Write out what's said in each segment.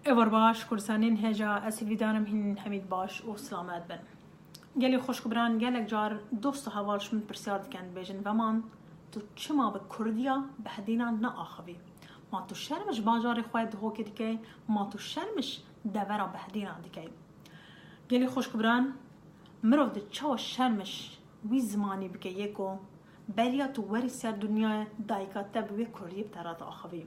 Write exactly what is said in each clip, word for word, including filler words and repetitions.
Êvar baş, Kurdistanên hêja, ez hîvîdar im hîn hemî baş û silamet bin. Gelî xwişk û biran, gelek car dost û heval ji min pirsyar dikin, dibêjin, Veman, tu çima bi kurdiya Behdîna neaxivî? Ma tu şerm ji bajarê xwe Dihokê dikey? Ma tu şerm ji devera Behdîna dikey? Gelî xwişk û biran, mirov di çawa şerm ji wî zimanî bike yê ku beriya tu werî ser dinyayê dayika te bi wê kurdiyê bi te re diaxivî?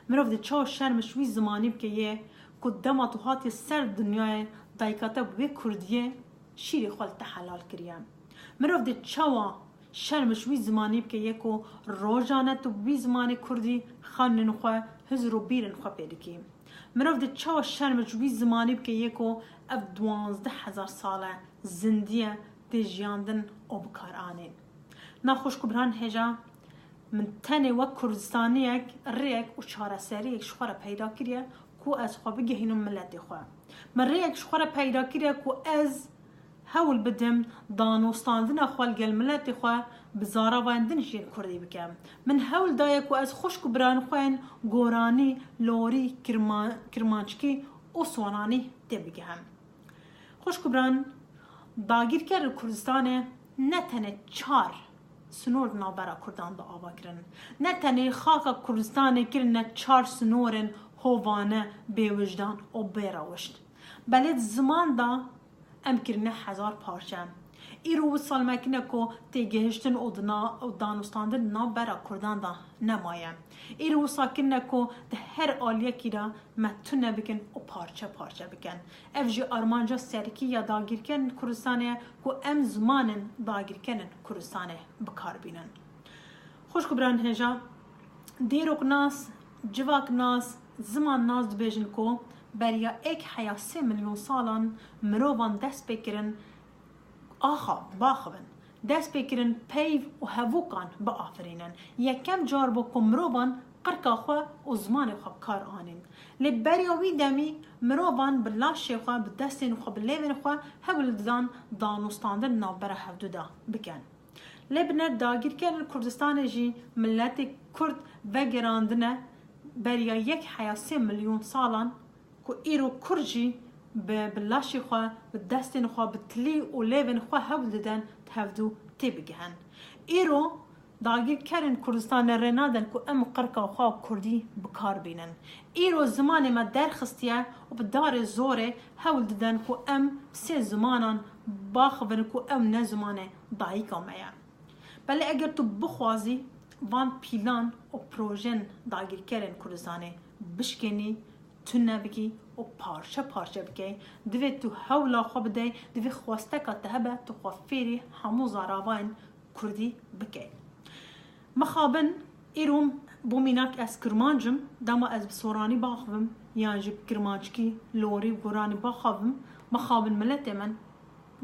Mirov di çawa şerm ji wî zimanî bike yê ku dema tu hatiye ser dinyayê dayika te bi wê kurdiyê şîrê xwe li te helal kiriye? Mirov di çawa şerm ji wî zimanî bike yê ku rojane tu bi wî zimanê kurdî xanên xwe, hizir û bîrên xwe pê dikî? Mirov di çawa şerm ji wî zimanî bike yê ku ev duwazdeh hezar sal e zindî ye, tê jiyandin û bi kar anîn? Na xwişk û biran hêja, min tenê wek Kurdistaniyek rêyek û çareseriyek ji xwe re peyda kiriye ku ez xwe bigehînim miletê xwe. Min rêyek ji xwe re peyda kiriye ku ez hewl bidim danûstandina xwe li gel miletê xwe bi zaravayên din jî yên kurdî bikim. Min hewl daye ku ez xwişk û birayên xwe yên goranî, lorî, kirma-, kirmanckî û soranî tê bigihim. Xwişk û biran, dagîrker li Kurdistanê ne tenê çar sinor di navbera Kurdan de ava kirin. Ne tenê xaka Kurdistanê kirine çar sinorên hovane, bêwijdan û bêrewişt. Belê di ziman de em kirine hezar parçe. Îro wisa li me kirine ku têgihiştin û dina-, û danûstandin di navbera Kurdan de nemaye. Îro wisa kirine ku di her aliyekî de me tune bikin û parçe parçe bikin. Ev jî armanca serkî ya dagîrkerên Kurdistanê ye ku em zimanên dagîrkerên Kurdistanê bi kar bînin. Xwişk û biran hêja, dîroknas, civaknas, zimannas dibêjin ku beriya êk heya sê milyon salan mirovan dest pê kirin axa, baxivin, dest pê kirin peyv û hevûkan biafirînin. Yekem car bû ku mirovan qirka xwe û zimanê xwe bi kar anîn. Lê beriya wî demî mirovan bi laşê xwe, bi destên xwe, bi lêvên xwe hewl didan danûstandin navbera hevdu de bikin. Lê bi ne dagîrkerên Kurdistanê jî miletê Kurd vegerandine beriya yek heya sê milyon salan ku îro Kurd jî bi, bi laşê xwe, bi destên xwe, bi tilî û lêvên xwe hewl didin hevdu tê bigihin. Îro dagîrkerên Kurdistanê rê nadin ku em qirka xwe kurdî bi kar bînin. Îro zimanê me derxistiye û bi darê zorê hewl didin ku em sê zimanan baxivin ku ew ne zimanê dayika me ye. Belê eger tu bixwazî van pîlan û projên dagîrkerên Kurdistanê bişkênî, tune bikî û parçe parçe bikey, divê tu hewla xwe bidey, divê xwesteka te hebe, tu xwe fêrî hemû zaravayên kurdî bikey. Mixabin îro bo mînak ez kirmanc im, dema ez bi soranî baxivim yan jî bi kirmanckî, lorî û goranî baxivim, mixabin miletê min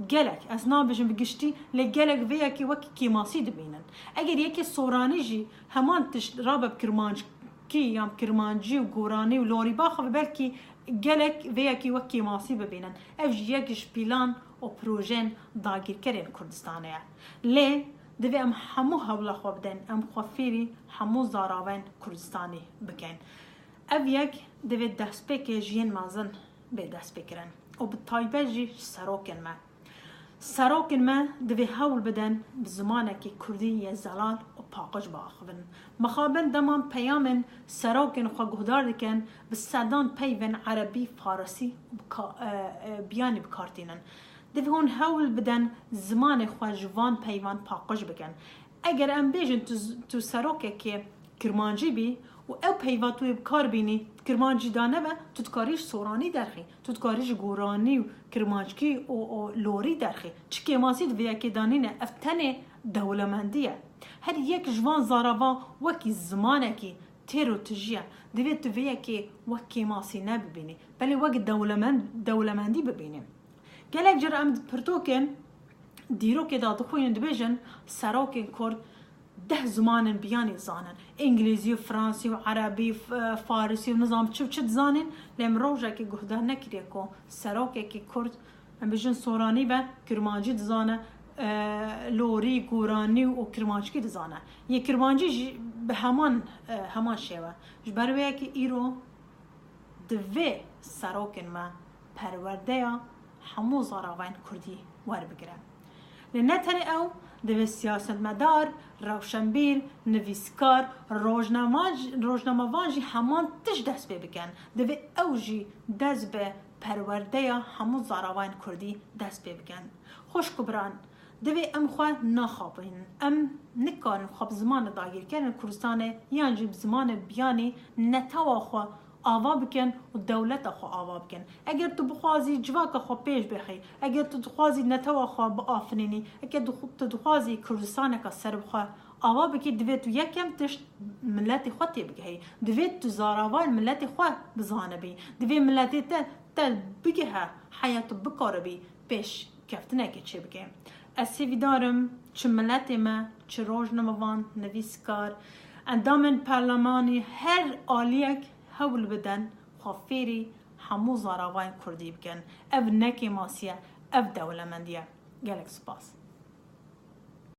gelek, ez nabêjim bi giştî, lê gelek vê yekê wekî kêmasî dibînin. Eger yekê soranî jî heman tişt rabe bi kirmanckî yan kirmancî û goranî û lorî baxive, belkî gelek vê yekê wek kêmasî bibînin. Ev jî yek ji pîlan û projeyên dagîrkerên Kurdistanê ye. Lê divê em hemû hewla xwe bidin, em xwe fêrî hemû zaravên Kurdistanê bikin. Ev yek divê destpêkê ji yên mezin bê destpêkirin û bi taybet jî ji serokên me. Serokên me divê hewl bidin bi zimanekî kurdî yê zelal û paqij biaxivin. Mixabin dema em peyamên serokên xwe guhdar dikin, bi sedan peyvên erebî, farisî û bi ka-, e, e, biyanî bi kar tînin. Divê hûn hewl bidin zimanê xwe ji van peyvan paqij bikin. Eger em bêjin tu z-, tu serokekê kirmancî bî û ew peyva tu yê bi kar bînî kirmancî de nebe, tu dikarî ji soranî derxî, tu dikarî ji goranî û kirmanckî û, û lorî derxî. Çi kêmasî di vê yekê de nîne, ev tenê dewlemendî ye. Her yek ji van zarava wekî zimanekî têr û tijî ye. Divê tu vê yekê wek kêmasî nebibînî, belê wek dewlemend-, dewlemendî bibînî. Gelek car em di pirtûkên dîrokê de dixwînin, dibêjin serokên Kurd deh zimanên biyanî dizanin. Îngilîzî û fransî û erebî, f-, farisî û nizam çi û çi dizanin. Lê min rojekê guhdar nekiriye ku serokekî Kurd, em bêjin soranî be, kirmancî dizane, e, lorî, goranî û kirmanckî dizane. Yê kirmancî jî bi heman, e, heman şêwe. Ji ber wê yekê îro divê serokên me perwerdeya hemû zaravayên kurdî werbigire. Lê ne tenê ew, divê siyasetmedar, rewşenbîr, nivîskar, rojnama-, rojnamevan jî heman tişt dest pê bikin. Divê ew jî dest bi perwerdeya hemû zaravayên kurdî dest pê bikin. Xwişk û biran, divê em xwe naxapînin. Em nikarin xwe bi zimanê dagirkerên Kurdistanê yan jî bi zimanê biyanî netewa xwe ava bikin û dewleta xwe ava bikin. Eger tu bixwazî civaka xwe pêş bixî, eger tu dixwazî netewa xwe biafirînî, eger tu, tu dixwazî Kurdistaneke serbixwe ava bikî, divê tu yekem tişt miletê xwe têbigehî. Divê tu zaravayên miletê xwe bizanibî. Divê miletê te, te bigihe heya tu bikaribî pêşkeftinekê çêbike. Ez hêvîdar im çi miletê me, çi rojnamevan, nivîskar, endamên perlemanî, her aliyek hewl bidin xwe fêrî hemû zaravayên kurdî bikin. Ev ne kêmasî ye, ev dewlemendî ye. Gelek spas.